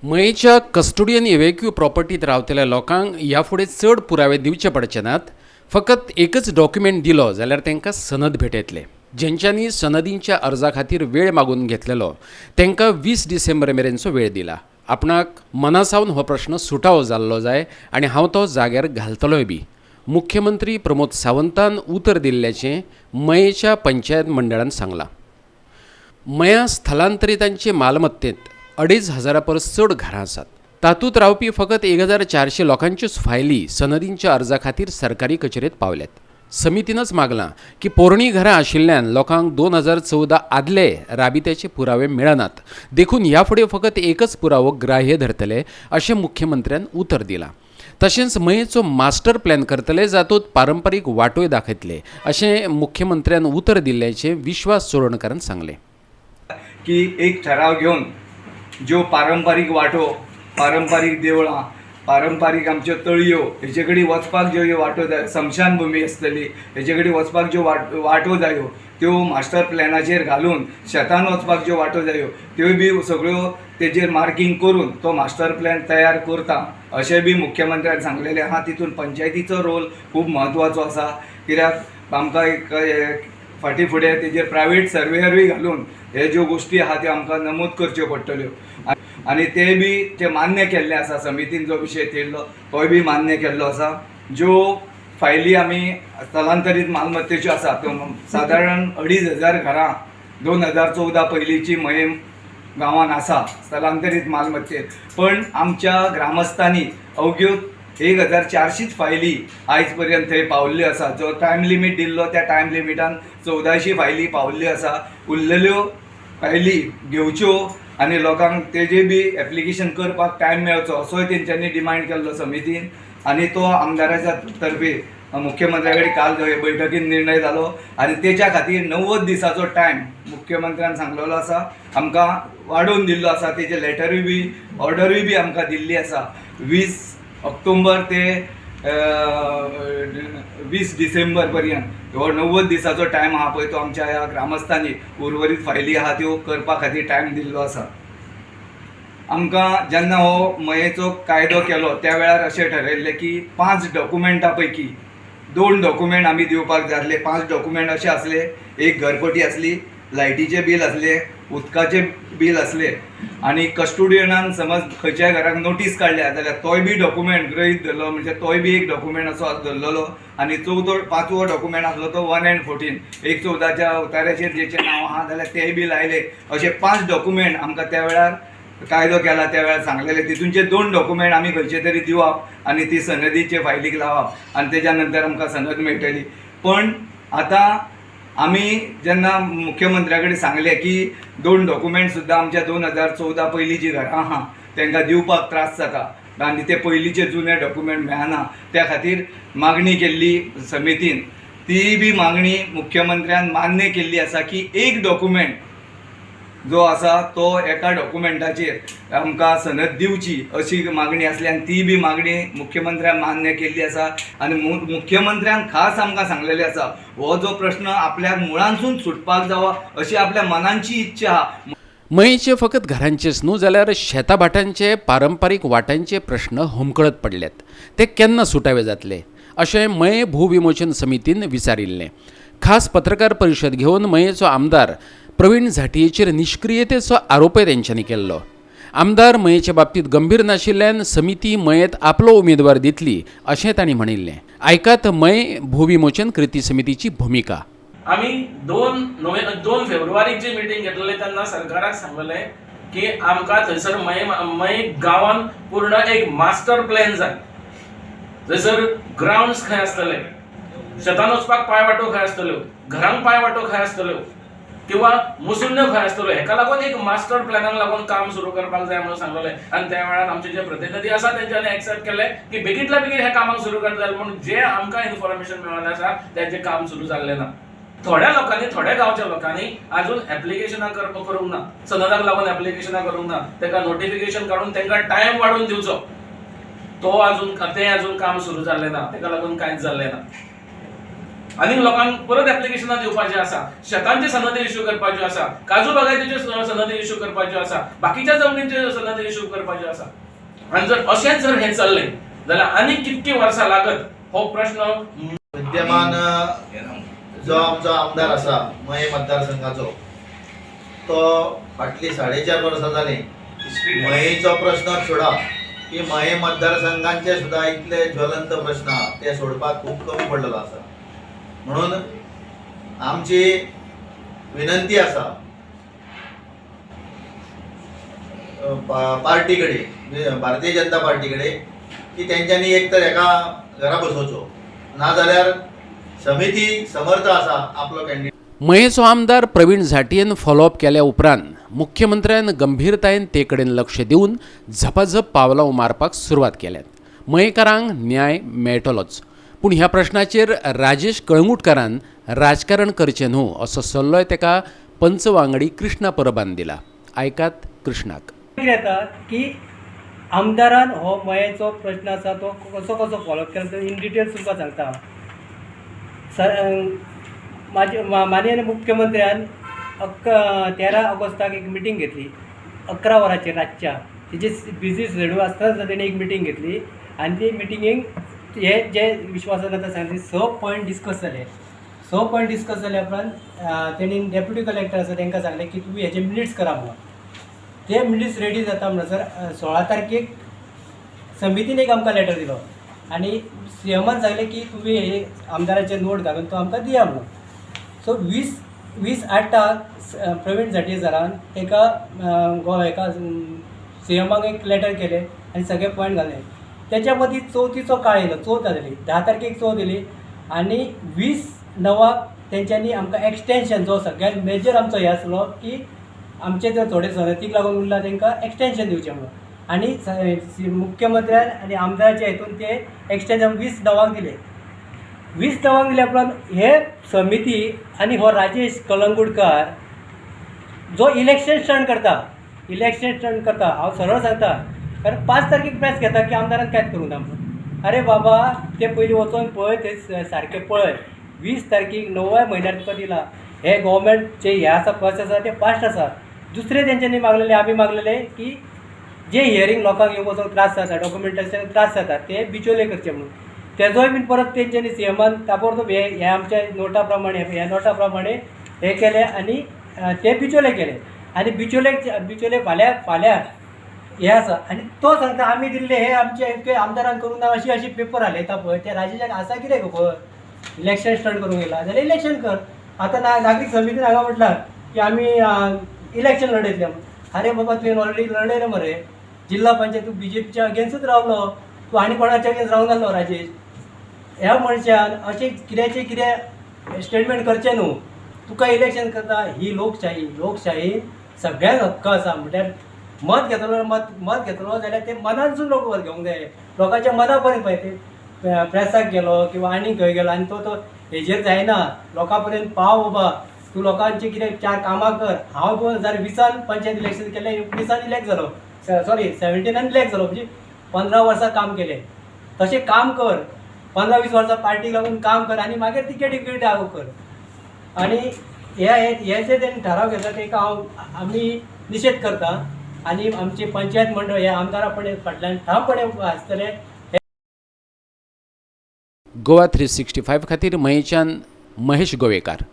मयेच्या custodian इव्हॅक्यू प्रॉपर्टीत रावतल्या लोकांक ह्या फुडें चड पुरावे दिवचे पडचे नात. फकत एकच डॉक्युमेंट दिलो जाल्यार तांकां सनद भेटयतले. जेंच्यांनी सनदींच्या अर्जा खातीर वेळ मागून घेतलेलो तांकां 20 डिसेंबर मेरेनचो वेळ दिला. आपणाक मनासावन हो प्रश्न सुटावो जाल्लो जाय आनी हांव तो जाग्यार घालतलोय बी मुख्यमंत्री प्रमोद सावंतान उतर दिल्ल्याचें मयेच्या पंचायत मंडळान सांगलां. मया स्थलांतरितांचे मालमत्तेंत 2500 परस चड घरां आसात. तातूंत रावपी फकत 1400 लोकांच्योच फायली सनदींच्या अर्जा खातीर सरकारी कचेरेंत पावल्यात. समितीनच मागलां की पोरणी घरां आशिल्ल्यान लोकांक 2014 आदले राबित्याचे पुरावे मेळनात, देखून ह्या फुडें फकत एकच पुरावो ग्राह्य धरतले अशें मुख्यमंत्र्यान उतर दिलां. तशेंच मयेचो मास्टर प्लॅन करतले, जातूंत पारंपारीक वाटोय दाखयतले अशें मुख्यमंत्र्यान उतर दिल्ल्याचें विश्वास चोडणकारान सांगलें. की एक ठराव घेवन ज्यो पारंपारीक वांटो, पारंपारीक देवळां, पारंपारीक आमच्यो तळयो हेचे कडेन वचपाक ज्यो ह्यो वाटो जाय, स्मशानभुमी आसतली हेचे कडेन वचपाक ज्यो वाटो जायो त्यो मास्टर प्लॅनाचेर घालून, शेतान वचपाक ज्यो वाटो जायो त्योय बी सगळ्यो तेजेर मार्कींग करून तो मास्टर प्लॅन तयार करता अशें बी मुख्यमंत्र्यान सांगलेलें आहा. तितून पंचायतीचो रोल खूब म्हत्वाचो आसा, कित्याक आमकां एक फाटीं फुडें तेजेर प्रायवेट सर्वेयरूय घालून हे ज्यो गोश्टी आहा त्यो आमकां नमूद करच्यो पडटल्यो आनी ते बी ते मान्य केल्ले आसा. समितीन जो विशय थेयल्लो तोय बी मान्य केल्लो आसा. ज्यो फायली आमी स्थलांतरीत मालमत्तेच्यो आसा त्यो सादारण 2500 घरां 2014 पयलींची मये गांवान आसा स्थलांतरीत मालमत्तेर, पण आमच्या ग्रामस्थांनी अवघ्यो 1400च फायली आयज पर्यंत थंय पावल्ल्यो आसा. जो टायम लिमीट दिल्लो त्या टायम लिमिटान 1400 फायली पावल्ल्यो आसा. उरलेल्यो फायली घेवच्यो आनी लोकांक तेजे बी एप्लिकेशन करपाक टायम मेळचो असोय तेंच्यांनी डिमांड केल्लो समितीन आनी तो आमदाराच्या तर्फे मुख्यमंत्र्या कडेन काल बैठकीन निर्णय जालो आनी तेच्या खातीर 90 दिसाचो टायम मुख्यमंत्र्यान सांगलेलो आसा, आमकां वाडोवन दिल्लो आसा. तेजे लेटरूय बी ऑर्डरूय बी आमकां दिल्ली आसा. 20 ऑक्टोबर ते 20 डिसेंबर पर्यंत हो 90 दिसाचो टायम आहा पळय तो आमच्या ह्या ग्रामस्थांनी उर्वरीत फायली आहा त्यो करपा खातीर टायम दिल्लो आसा. आमकां जेन्ना हो मयेचो कायदो केलो त्या वेळार अशें ठरयल्लें की 5 डॉक्युमेंटा पैकी 2 डॉक्युमेंट आमी दिवपाक जाय आसले. 5 डॉक्युमेंट अशे आसले, एक घरपटी आसली, लायटीचें बील आसलें, उदकाचें बील आसलें आनी कस्टोडियनान समज खंयच्याय घराक नोटीस काडल्या जाल्यार तोय बी डॉक्युमेंट गृहीत धरलो, म्हणजे तोय बी एक डॉक्युमेंट असो धरलेलो. आनी चवथो पांचवो डॉक्युमेंट आसलो तो 1 and 14, एक 14च्या उतार्याचेर जेचें नांव आहा जाल्यार तेय बी लायले. अशे 5 डॉक्युमेंट आमकां त्या वेळार कायदो केला त्या वेळार सांगलेले. तितूनचे 2 डॉक्युमेंट आमी खंयचे तरी दिवप आनी ती सनदीचे फायलीक लावप आनी तेज्या नंतर आमकां सनद मेळटली. पण आतां आमी जेन्ना मुख्यमंत्र्या कडेन सांगलें की 2 डॉक्युमेंट सुद्दां आमच्या 2014 पयलीं जीं घरां आहा तांकां दिवपाक त्रास जाता आनी ते पयलींचे जुने डॉक्युमेंट मेळना, त्या खातीर मागणी केल्ली समितीन, ती बी मागणी मुख्यमंत्र्यान मान्य केल्ली आसा की एक डॉक्युमेंट जो आसा तो एका डॉक्युमेंटाचेर आमकां सनद दिवची अशी मागणी आसली आनी ती बी मागणी मुख्यमंत्र्यान मान्य केल्ली आसा. आनी मुख्यमंत्र्यान खास आमकां सांगलेलें आसा हो जो प्रश्न आपल्याक मुळांसून सुटपाक जावो अशी आपल्या मनांची इच्छा आहा. मयेचे फकत घरांचेच न्हू जाल्यार शेता भाटांचे पारंपारीक वाट्यांचे प्रश्न हुमकळत पडल्यात, ते केन्ना सुटावे जातले अशें मये भूविमोचन समितीन विचारिल्लें. खास पत्रकार परिशद घेवन मयेचो आमदार प्रवीण झांटयेचेर निश्क्रियतेचो आरोपय तेंच्यांनी केल्लो. आमदार मयेचे बाबतींत गंभीर नाशिल्ल्यान समिती मयेंत आपलो उमेदवार दितली अशें तांणी म्हणिल्लें. आयकात मये भूविमोचन कृती समितीची भुमिका. आमी 2 फेब्रुवारीक जी मिटींग घेतलेली तेन्ना सरकाराक सांगलेलें की आमकां थंयसर मये मये गांवान पूर्ण एक मास्टर प्लॅन जाय, थंयसर ग्रावंड्स खंय आसतले, शेतान वचपाक पांय वाटो खंय आसतल्यो, घरांक पांय वाटो खंय आसतल्यो किंवा मुसुंड्यो खंय आसतल्यो, हेका लागून एक मास्टर प्लॅनाक लागून काम सुरू करपाक जाय म्हणून सांगलेलें. आनी त्या वेळार आमचे जे प्रतिनिधी आसा तेंच्यांनी एक्सेप्ट केलें की बेगीतल्या बेगीन हें कामाक सुरू करतले म्हूण. जे आमकां इन्फॉर्मेशन मेळ्ळें आसा तेचें काम सुरू जाल्लें ना. थोड्या लोकांनी, थोड्या गांवच्या लोकांनी अजून एप्लिकेशनां करूंक ना, सनदाक लागून एप्लिकेशनां करूंक ना. ताका नोटिफिकेशन काडून तांकां टायम वाडोवन दिवचो, तो अजून तें अजून काम सुरू जाल्लें ना, ताका लागून कांयच जाल्लें ना. आनीक लोकांक परत एप्लिकेशनां दिवपाचीं आसा, शेतांचे सनदी इश्यू करपाच्यो आसा, काजू बागायतीच्यो सनदी इश्यू करपाच्यो आसा, बाकीच्या जमनींच्यो सनदी इश्यू करपाच्यो आसा. आनी जर अशेंच जर हें चल्लें जाल्यार आनीक कितकीं वर्सां लागत हो प्रश्न. विद्यमान जो आमचो आमदार आसा मये मतदारसंघाचो, तो फाटलीं 4.5 वर्सां जालीं मयेचो प्रश्न सोडा की मये मतदारसंघांचे सुद्दां इतले ज्वलंत प्रश्न आहा ते सोडपाक खूब कमी पडलेलो आसा. म्हणून आमची विनंती आसा पार्टी कडेन, भारतीय जनता पार्टी कडेन, की तेंच्यांनी एक तर हेका घरा बसोवचो, नाजाल्यार समिती समर्थ आसा आपलो कॅन्डिडेट. मयेचो आमदार प्रवीण झांट्येन फॉलोअप केल्या उपरांत मुख्यमंत्र्यान गंभीरतायेन ते कडेन लक्ष दिवन झपाझप पावलां मारपाक सुरवात केल्यात. मयेकारांक न्याय मेळटलोच, पूण ह्या प्रश्नाचेर राजेश कळंगुटकारान राजकारण करचें न्हू असो सल्लोय ताका पंच वांगडी कृष्णा परबान दिला. आयकात कृष्णाक. कितें जाता की आमदारान हो मयेचो प्रश्न आसा तो कसो कसो फॉलोअप केला तो इन डिटेल्स तुमकां सांगता. सर, म्हाजे माननीय मुख्यमंत्र्यान 13 ऑगस्टाक एक मिटींग घेतली 11 वरांचेर रातच्या. तेजे बिजी शेड्यूल आसतना सुद्दां तेणी एक मिटींग घेतली आनी ती मिटिंगेक हे जे विश्वासान आतां सांगले 6 पॉयंट डिस्कस जाले. 6 पॉयंट डिस्कस जाल्या उपरांत तेणी डेप्युटी कलेक्टर आसा तांकां सांगलें की तुमी हेजे मिनिट्स करा म्हणून. ते मिनिट्स रेडी जाता म्हणसर 16 तारखेक समितीन एक आमकां लेटर दिलो आनी सी एमान सांगलें की तुमी हे आमदाराचे नोट घालून तो आमकां दिया म्हणून. सो 20/8 प्रवीण झांट्ये सरान एका गोवा एका सी एमाक एक लेटर केलें आनी सगळे पॉयंट घाले. तेच्या मदीं चवथीचो काळ येयलो, चवथ जाली, 10 तारखेक चवथ येयली आनी 20/9 तेंच्यांनी आमकां एक्सटेंशन, जो सगळ्यात मेजर आमचो हें आसलो की आमचे जर थोडे सनदीक लागून उरला तांकां एक्सटेंशन दिवचें म्हणून, आनी मुख्यमंत्र्यान आनी आमदाराच्या हितून ते एक्सटेंशन 20/9 दिलें. 20/9 दिल्या उपरांत हे समिती आनी हो राजेश कलंगुटकार जो इलेक्शन स्टंट करता, इलेक्शन स्टंट करता, हांव सरळ सांगता, कारण 5 तारखेक प्रेस घेता की आमदारान कांयच करूंक ना म्हणून. अरे बाबा, ते पयलीं वचोन पळय, ते सारकें पळय. 20 तारखेक णव्या म्हयन्यार तुका दिला. हे गोवोरमेंट जे हे आसा प्रोसेस आसा ते फास्ट आसा. दुसरें तेंच्यांनी मागलेलें, आमी मागलेलें की जे हियरींग लोकांक येवंक वचोंक त्रास जाता, डॉक्युमेंटेशन त्रास जाता, ते बिचोले करचे म्हणून. तेजोय बीन परत तेंच्यांनी सी एमान ताबडतोब हे हे आमच्या नोटा प्रमाणे, ह्या नोटा प्रमाणे हे केले आनी ते बिचोले केले. आनी बिचोले बिचोले फाल्यां फाल्यां हे आसा आनी तो सांगता आमी दिल्ले हे आमचे आमदारान करूंक ना. अशी अशी पेपर हालयता पळय. त्या राजेशाक आसा कितें खबर? इलेक्शन स्टंट करूंक येयला जाल्यार इलेक्शन कर. आतां ना नागरीक समितीन हांगा म्हटलां की आमी इलेक्शन लढयतले म्हणून. अरे बाबा, तुवें ऑलरेडी लढयलें मरे जिल्हा पंचायत. तूं बीजेपीच्या अगेन्स्टूच रावलो, तूं आनी कोणाच्या अगेन्स्ट रावूंक नासलो राजेश. ह्या मनशान अशें कित्याचें कितें स्टेटमेंट करचें न्हू. तुका इलेक्शन करता ही लोकशाही. लोकशाही सगळ्यांक हक्क आसा. म्हटल्यार मत घेतलो, मत मत घेतलो जाल्यार ते मनानसून लोक घेवंक जाय, लोकांच्या मना पर्यंत. पळय ते प्रेसाक गेलो किंवा आनी खंय गेलो आनी तो तो हेजेर जायना. लोकां पर्यंत पाव बाबा, तूं लोकांचें कितें चार कामां कर. हांव 2020 पंचायत इलेक्शन केलें, 19 इलेक्ट जालो, सॉरी 17 इलेक्ट जालो. म्हणजे 15 वर्सां काम केलें. तशें काम कर, 15-20 वर्सां पार्टीक लागून काम कर आनी मागीर तिकेट इकेट हांव कर. आनी हे हे जे तेणी ठराव घेतला तेका हांव आमी निशेध करता आनी आमचे पंचायत मंडळ हे आमदारा फाटल्यान ठामपणे आसतले. गोवा 365 खातीर मयेच्यान महेश गोवेकार.